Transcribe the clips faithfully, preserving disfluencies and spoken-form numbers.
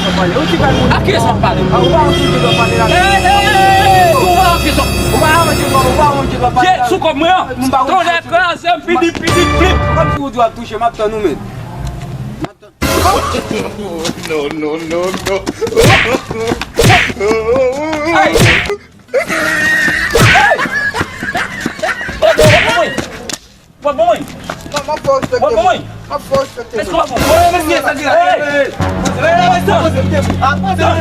wè sa w pale. Ou ti kal moun. A kiyès w ap pale? A, ou pa wè ou ti kal pale la. Hey, hey, hey, hey, ou pa wè kiyès w ap... Ou pa wè ou ti kal, ou pa wè ou ti kal pale la. Sou kòb mwen an. Tonnè kraze m, pidip, pidip, plip. Kòmsi ou di w ap touche, m ap tann ou menm. M ap tann. No, no, no, no. Hey! Hey! W ap ban mwen! W ap ban mwen! Non, m ap fè w respekte mwen. W ap ban mwen! M ap fè w respekte mwen. Èske w ap ban mwen? Mesye, sa ki la? Hey! Hey! Mesye, tann! Tann! Tann!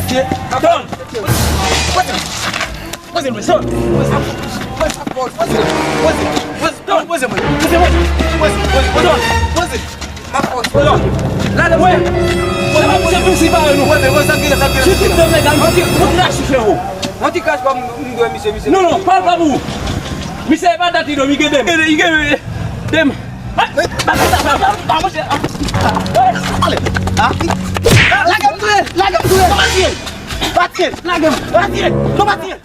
Tann! Tann! Lale mwen. Lale mwen. Se pa misye prensipal nou. Wè, men wè sa ki la, sa ki la. Si tout de nèg a, mwen ti, mwen ti krache frè ou. Mwen ti krache pa m, m dwe misye, misye. Non, non, pale pa pou ou. Misye e pa dat li dòmi, gen dem. Gen dem, gen dem. Bagay sa, pa, pa, pa, monchè. Ale. Ah. Lage m touye, lage m touye. Pa tiye. Pa tiye, lage m. Pa tiye. Non, pa tiye.